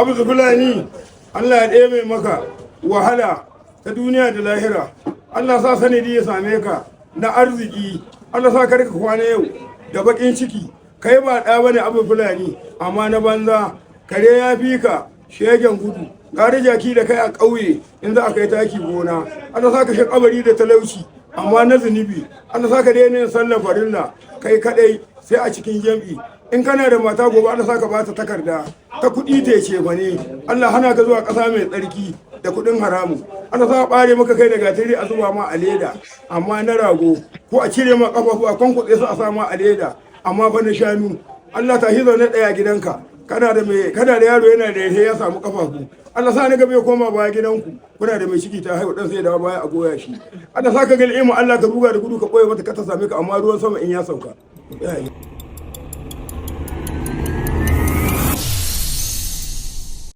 Abu Fulani, Allah ya ɗebe maka wahala ta duniya da lahira. Allah sa sanadi ya same ka na arziki. Allah sa karka kwana yau da bakin ciki. Kai ba ɗa bane, Abu Fulani, amma na banza. Kare ya fi ka shegen gudu. Gari jaki da kai a ƙauye in za a kai taki gona. Allah sa ka shi kabari da talauci, amma na zunubi. Allah sa ka daina yin sallar farilla kai kadai sai a cikin jam'i. In kana da mata, gobe Allah sa ka bata takarda ta kuɗi ta ce fa ne. Allah hana ka zuwa ƙasa mai tsarki da kuɗin haramu. Allah sa ɓare maka kai da gatari a zuba ma a leda, amma na rago, ko a cire ma ƙafafu a kwankwatse su a sa ma a leda, amma fa na shanu. Allah ta shi zaune ɗaya gidanka, kana da mai, kana da yaro yana da ya samu kafafu. Allah sa ni gaba ya koma baya. Gidanku kuna da mai ciki ta haihu, dan sai dawo baya a goya shi. Allah sa ka ga ilmu, Allah ka ruga da gudu ka boye mata ka ta same ka, amma ruwan sama in ya sauka.